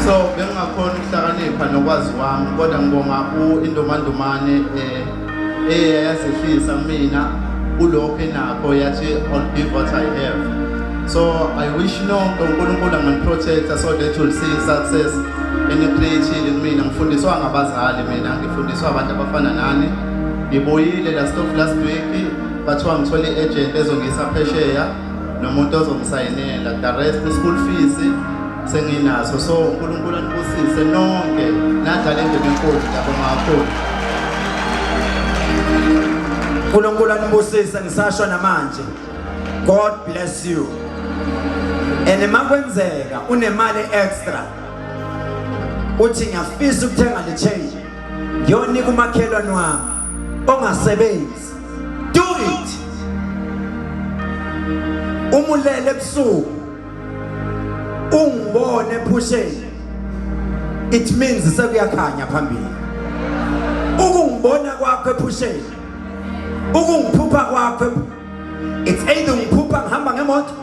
So bengingakhona ukuhlakanipha nokwazi kwami, kodwa ngibonga u-Indomandumane eyazehlisa mina kulokho enakho, yathi, "I'll give what I have." So I wish nonke uNkulunkulu angani-protecta so that you'll see success eni-create-ile kumina. Ngifundiswa ngabazali, mina ngifundiswa abantu abafana nani. Ngibuyile last of last week, bathiwa ngithole i-agent ezongisa phesheya nomuntu ozongisayinela. The rest, school fees senginaso. So uNkulunkulu anibusise nonke, nadlala indima enkulu. Ngiyabonga kakhulu. uNkulunkulu anibusise. Ngisasho namanje, God bless you. And makwenzeka unemali extra, uthi ngiyafisa ukuthenga le change ngiyonika umakhelwane wami ongasebenzi, do it. Umulele ebusuku ungibone ephusheni, it means sekuyakhanya phambili. Ukungibona kwakho ephusheni, ukungiphupha kwakho, it's either ngiphupha ngihamba ngemoto,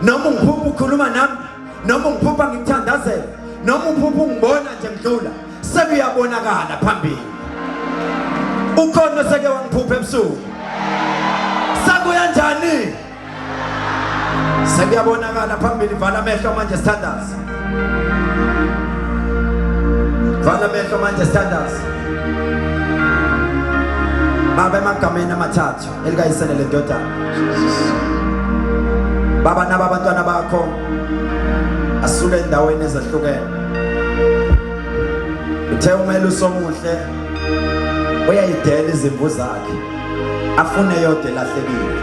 noma ungiphupha ukhuluma nami, noma ungiphupha ngikuthandazela, noma uphupha ungibona nje ngidlula, sekuyabonakala phambili. Ukhona oseke wangiphupha ebusuku? Sakuya njani? Sekuyabonakala phambili. Vala amehlo manje, sithandaze. Vala amehlo manje, sithandaze. Baba, emagameni amathathu elikaYise neleNdodana, Baba, naba abantwana bakho asuke endaweni ezahlukene. Uthe umelusi omuhle uyayidela izimvu zakhe, afune yodwa elahlekile.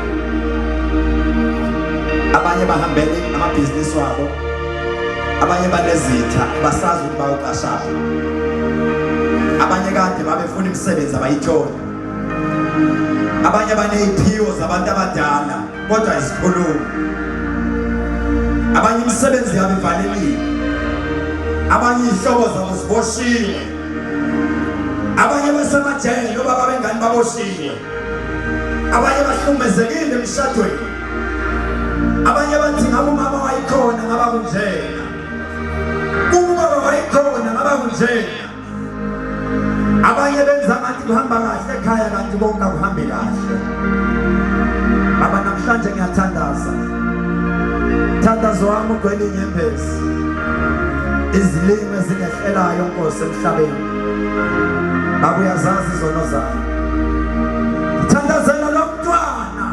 Abanye bahambele amabhizinisi wabo, abanye banezitha, basazi ukuthi bayoqashaphi. Abanye kade babefuna imisebenzi, abayitholi. Abanye baney'phiwo zabantu abadala kodwa isikhulumi. Abanye imisebenzi yabo ivalelile, abanye iy'hlobo zabo ziboshiwe, abanye basemajele, obaba bengane baboshiwe, abanye bahlukumezekile emshadweni, abanye bathi ngabe umama wayikhona ngaba kunjena, kuba ubaba wayikhona ngaba kunjena. Abanye benza ngathi kuhamba kahle ekhaya, kanti konke akuhambi kahle. Baba, namhlanje ngiyathandaza, thandazo wami ugcwele inyembezi, izilimi ezingehlelayo, Nkosi, emhlabeni. Baba, uyazazi izono zami. Ngithandazela lo mntwana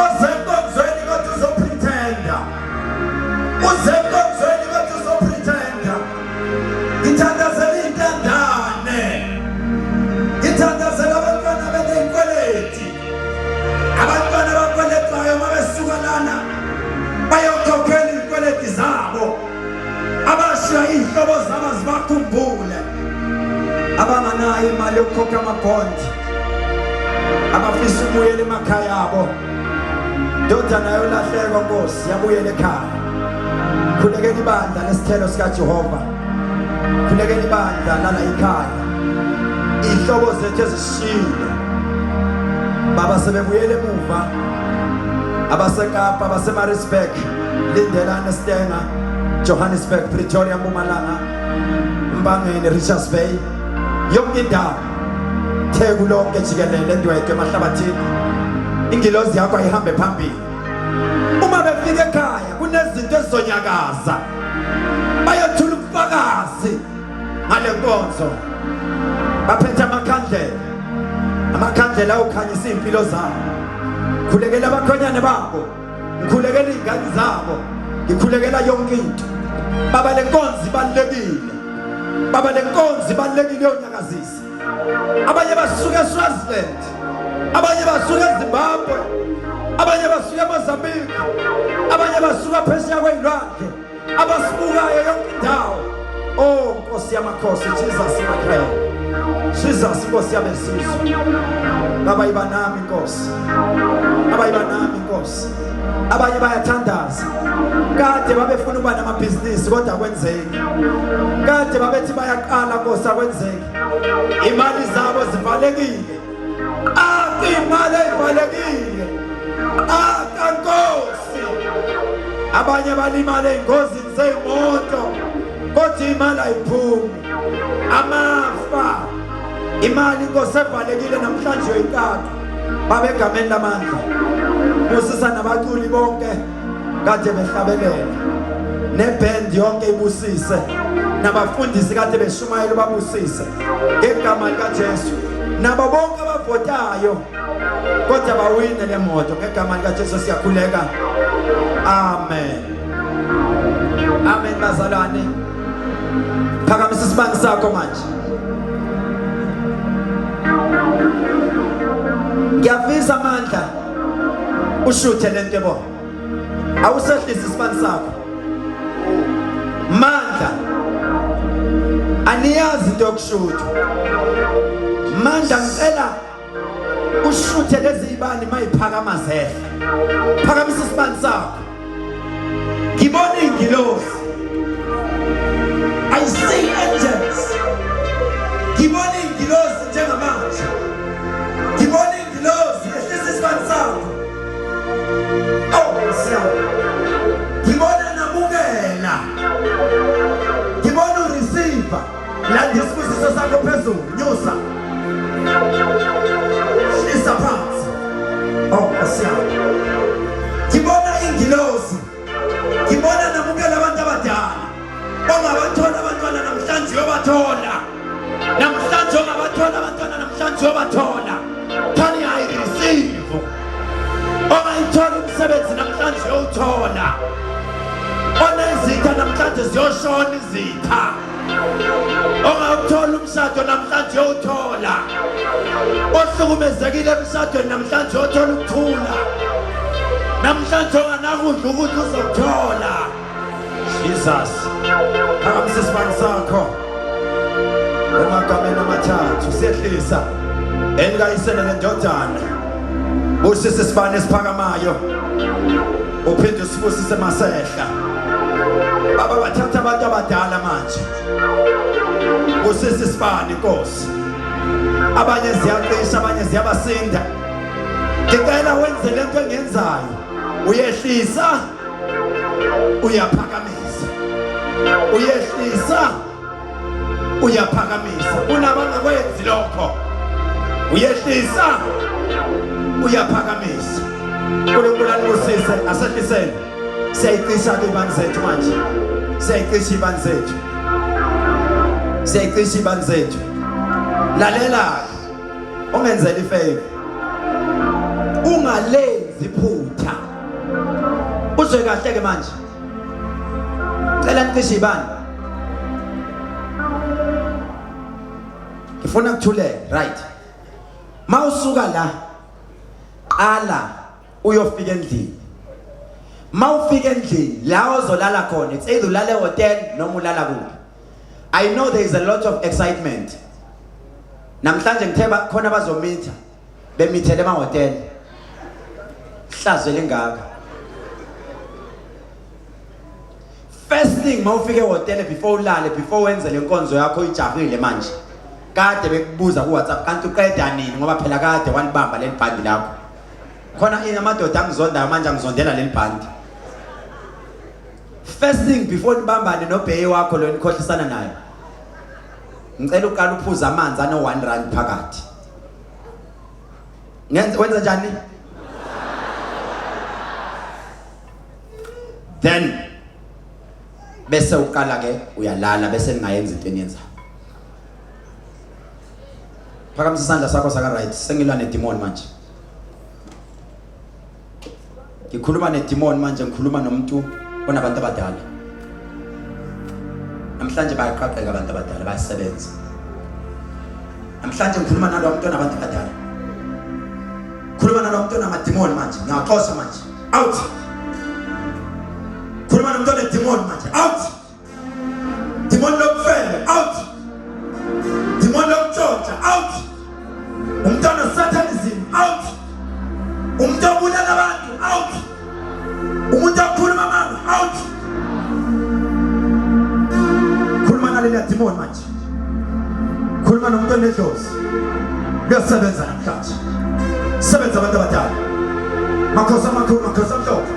oze enkonzweni kodwa uzopretenda, uze enkonzweni kodwa uzopretenda. Ngithandazela intandane, ngithandazela abantwana beney'kweleti, abantwana abakweletwayo uma besuka lana bayokhokhela iy'kweleti zabo, abashiya iy'hlobo zabo zibakhumbule, abanganayo imali yokukhokha amabhondi, abafisa ukubuyela emakhaya abo. Ndodana yolahleko, Nkosi, yabuyela ekhaya. Khulekela ibandla lesithelo sikaJehova, khulekela ibandla lala ekhaya, iy'hlobo zethu ezishile, Baba, sebebuyela emuva, abaseKapa, abaseMaritzburg, lindelani, Stenga. Johannesburg, Pretoria, Mpumalanga, Mbangeni, Richards Bay, yonke indawo, Theku lonke jikelele, eNdwedwe, emahlabathini. Ingilozi yakho ayihambe phambili. Uma befika ekhaya kunezinto ezizonyakaza, bayothula ubufakazi ngale nkonzo. Baphethe amakhandlela, amakhandlela awukhanyisa iy'mpilo zabo. Khulekela abakhonyane babo, ngikhulekela iy'ngane zabo, ngikhulekela yonke into. Baba, le nkonzo ibalulekile. Baba, le nkonzo ibalulekile, yonyakazisa. Abanye basuka eSwaziland, abanye basuka eZimbabwe, abanye basuka eMozambique, abanye basuka phesheya kwey'lwandle, abasibukayo yonke indawo. Oh Nkosi yamakhosi, Jesus makhaya, Jesus Nkosi yabesizwe. Baba, iba nami Nkosi. Baba, iba nami Nkosi. Abanye bayathandaza, kade babefuna ukuba namabhizinisi kodwa akwenzeki. Kade babethi bayaqala Nkosi, akwenzeki. Imali zabo zivalekile. Aka imali ezivalekile, aka Nkosi. Abanye balimala ey'ngozini zey'moto kodwa imali ayiphumi. Amafa, imali Nkosi evalekile namhlanje uyoyiqaqa. Baba, egameni lamandla, busisa nabaculi bonke kade behlabelela, neband yonke ibusise, nabafundisi kade beshumayela babusise ngegama likaJesu, nabo bonke abavotayo kodwa bawine le moto ngegama likaJesu siyakhuleka, amen. Amen. Bazalwane, phakamisa isibani sakho manje. Ngiyafisa amandla ushuthe lento yebo. Awusehlisa isibani sakho. Mandla, aniyazi into yokushutha. Mandla, ngicela ushuthe lezi zibani mayiphakama zehla. Phakamisa isibani sakho. Ngibona ingilosi. I see angels. Ngibona ingilosi njengamanje. Ngibona ingilosi ehlisa isibani sakho. Oh, Nkosi. Ngibona namukela. Ngibona ureceive. Landa isibusiso sakho phezulu, nyusa. Hlisa phansi. Oh, Nkosi yami. Ngibona ingilosi. Ngibona namukela abantu abadala. Ongabathola abantwana namhlanje uyobathola. Namhlanje ongabathola abantwana namhlanje uyobathola. Thani, I receive. Ongayithola umsebenzi namhlanje uyowuthola. Onezitha namhlanje ziyoshona izitha. Ongawuthola umshado namhlanje uyowuthola. Ohlukumezekile emshadweni namhlanje uyothola ukuthula. Namhlanje onganakudla ukudla uzokuthola. Jesus. Phakamisa isibani sakho. Emagameni amathathu siyehlisa elikayisele lendodana. Busisa isibani esiphakamayo. Uphinde usibusise masehla. Baba, bathatha abantu abadala manje. Busisa isibani Nkosi. Abanye ziyacisha, abanye ziyabasinda. Ngicela wenze lento engenzayo. Uyehlisa, uyaphakamisa, uyehlisa, uyaphakamisa. Kunabangakwenzi lokho. Uyehlisa, uyaphakamisa. uNkulunkulu anibusise. Asehliseni, siyayicisha ke ibani zethu manje. Siyayicisha ibani zethu, siyayicisha ibani zethu. Lalela, ungenzela ifavor, ungalenzi iphutha. Uzwe kahle ke manje. Cela nicishe ibani, ngifuna kuthuleke. Right, mawusuka la, qala uyofika endlini. Mawufika endlini la ozolala khona, it's either ulala ehotel noma ulala kuphi. I know there is a lot of excitement namhlanje. Ngithe khona bazomitha, bemithele emahotel. Hlazo elingaka. First thing mawufika ehotel, before ulale, before wenze le nkonzo yakho ijahile manje, kade bekubuza ku WhatsApp kanti uqeda nini, ngoba phela kade walibamba leli bhandi lakho. Khona ini amadoda angizondayo manje, angizondela leli bhandi. First thing before nibambane nobheye wakho lo nikhohlisana naye. Ngicela uqala uphuze amanzi ano 1 rand phakathi. Ngenza wenza njani? Then bese uqala ke uyalala bese ningayenza into eniyenzayo. Phakamisa isandla sakho saka right. Sengilwa nedemon manje. Ngikhuluma nedemon manje ngikhuluma nomuntu onabantu abadala. Namhlanje bayaqaqeka abantu abadala bayasebenza. Namhlanje ngikhuluma nalowo muntu onabantu abadala. Khuluma nalowo muntu onamademon manje. Ngiyaxosha manje. Out. Khuluma nomuntu onedemon manje. Out. Demon lokufela out. Demon lokutshontsha out. Umntwana satanism out. Umuntu obulala abantu out. Umuntu okhuluma amanga out. Khuluma naleli demon manje. Khuluma nomuntu onedlozi. Kuyasebenza namhlanje. Sebenza abantu abadala. Makhosi amakhulu, makhosi amhlophe.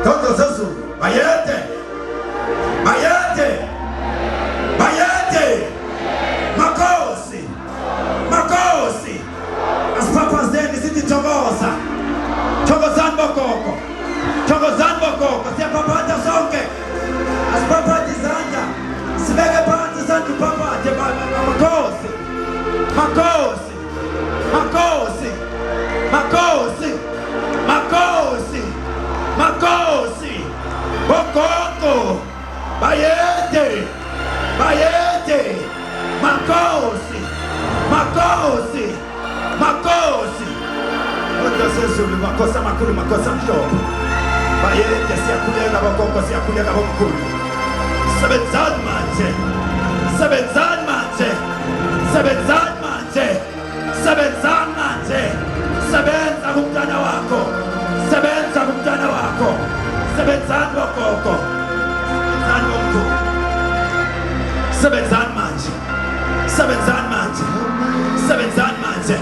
Dondlo zezulu, bayede. Bayede. Bayede. Makhosi. Makhosi. Asiphaphazeni sithi thokoza. Thokozani bogogo. Thokozani bogogo. Siyaphaphatha sonke. Asiphaphathe izandla. Sibeke phansi isandla uphaphathe makhosi. Makhosi. Makhosi. Makhosi. Makhosi. Makhosi. Bogogo. Bayede. Bayede. Makhosi. Makhosi. Makhosi. Kodwa sezulu makhosi amakhulu makhosi amhlophe. Bayede siyakhuleka bogogo siyakhuleka bomkhulu. Sebenzani manje. Sebenzani manje. Sebenzani manje. Sebenzani manje. Sebenza kumntana wakho. Sebenza kumntana wakho. Sebenzani bogogo. Sebenzani bomkhulu. Sebenzani manje. Sebenzani manje. Sebenzani manje.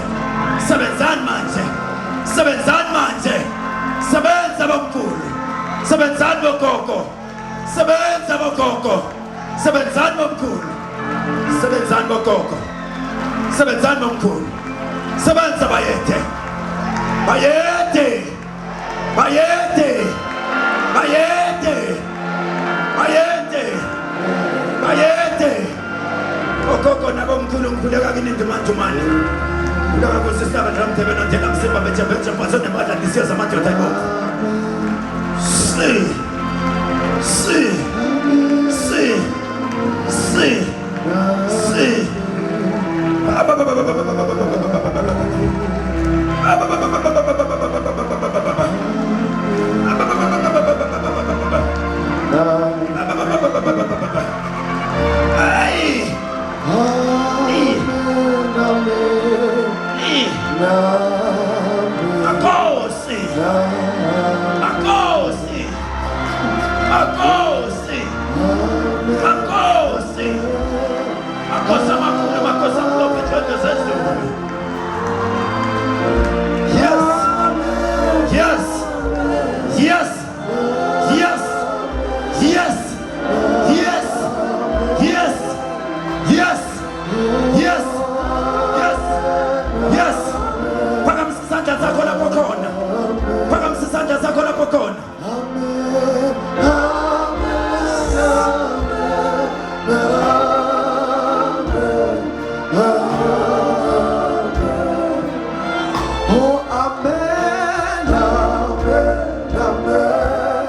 Sebenzani manje. Sebenzani manje. Sebenza bomkhulu. Sebenzani bogogo. Sebenza bogogo. Sebenzani bomkhulu. Sebenzani bogogo. Sebenzani bomkhulu. Sebenza bayethe. Bayethe. Bayethe. Bayethe. Bayethe. Bayethe. Ogogo nabomkhulu ngikhuleka kini ndumandumane. Khuleka kusisaba dlamthebe nothela msimba beje beje mpatho nebadla ndisiyo zamadoda ibomvu. Si. Si. Si. Si. Si. Ay. Makhosi. Makhosi. Makhosi. Makhosi. Makhosi amakhulu, makhosi amhlophe, nhlonhlo zezulu. Yes. Yes. Yes. Yes. Yes. Yes. Yes. Yes. Yes. Yes. Yes. Phakamisa isandla sakho lapho khona. Phakamisa isandla sakho lapho khona. Oh, amen, amen, amen, amen,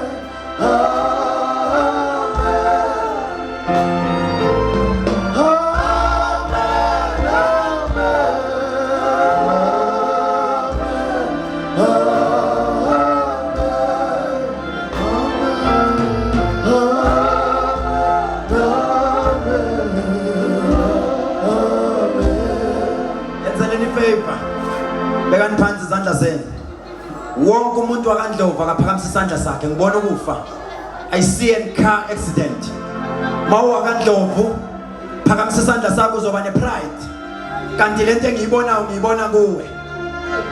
Yenzeleni ifavor. Bekani phansi izandla zenu. Wonke umuntu wakaNdlovu akaphakamisa isandla sakhe ngibona ukufa. I see a car accident. MawuwakaNdlovu phakamisa isandla sakho uzoba nepride. Kanti lento engiyibonayo ngiyibona kuwe.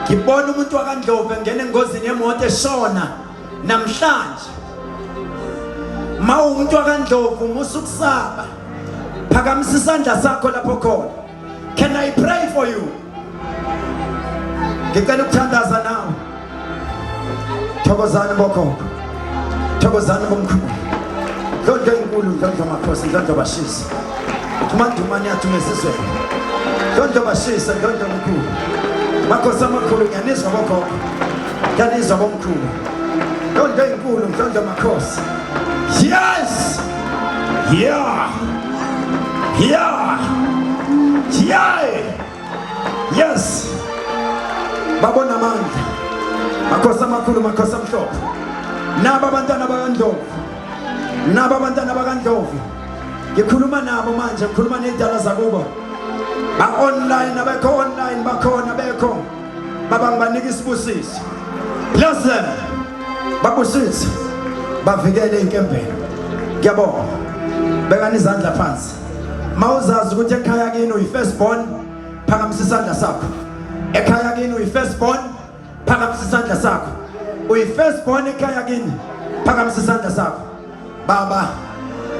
Ngibona umuntu wakaNdlovu engena engozini yemoto eshona namhlanje. Mawumuntu wakaNdlovu musa ukusaba. Phakamisa isandla sakho lapho khona. Can I pray for you? Ngicela ukuthandaza nawe. Thokozani bokhokho. Thokozani bomkhulu. Ndlondlo enkulu, ndlondlo makhosi, ndlondlo bashisa. Thumandumane yathi ngesizweni. Ndlondlo bashisa, ndlondlo mkhulu. Makhosi amakhulu ngiyanizwa bokhokho. Ngiyanizwa bomkhulu. Ndlondlo enkulu, ndlondlo makhosi. Yes! Yeah! Yeah! Yeah! Yes! Babona amandla. Makhosi amakhulu, makhosi amhlophe. Naba abantwana bakaNdlovu. Naba abantwana bakaNdlovu. Ngikhuluma nabo manje, ngikhuluma nezidala zakubo. Ba online abekho online bakhona bekho. Baba ngibanika isibusiso. Bless them. Babusise. Bavikele inkembeni. Ngiyabonga. Bekani izandla phansi. Mawuzazi ukuthi ekhaya kini uyi first born, phakamisa isandla sakho. Ekhaya kini uyi first born, phakamisa isandla sakho. Uyi first born ekhaya kini, phakamisa isandla sakho. Baba,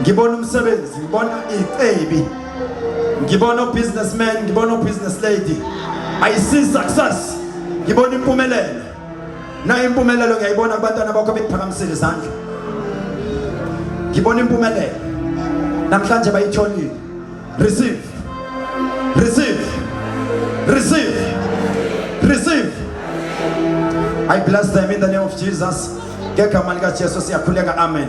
ngibona umsebenzi, ngibona icebi. Ngibona businessman, ngibona business lady. I see success. Ngibona impumelelo. Na impumelelo ngiyayibona kubantwana bakho bekuphakamisile izandla. Ngibona impumelelo. Namhlanje bayitholile. Receive. Receive. Receive. Receive. I bless them in the name of Jesus. Ngegama lika Jesu siyakhuleka amen.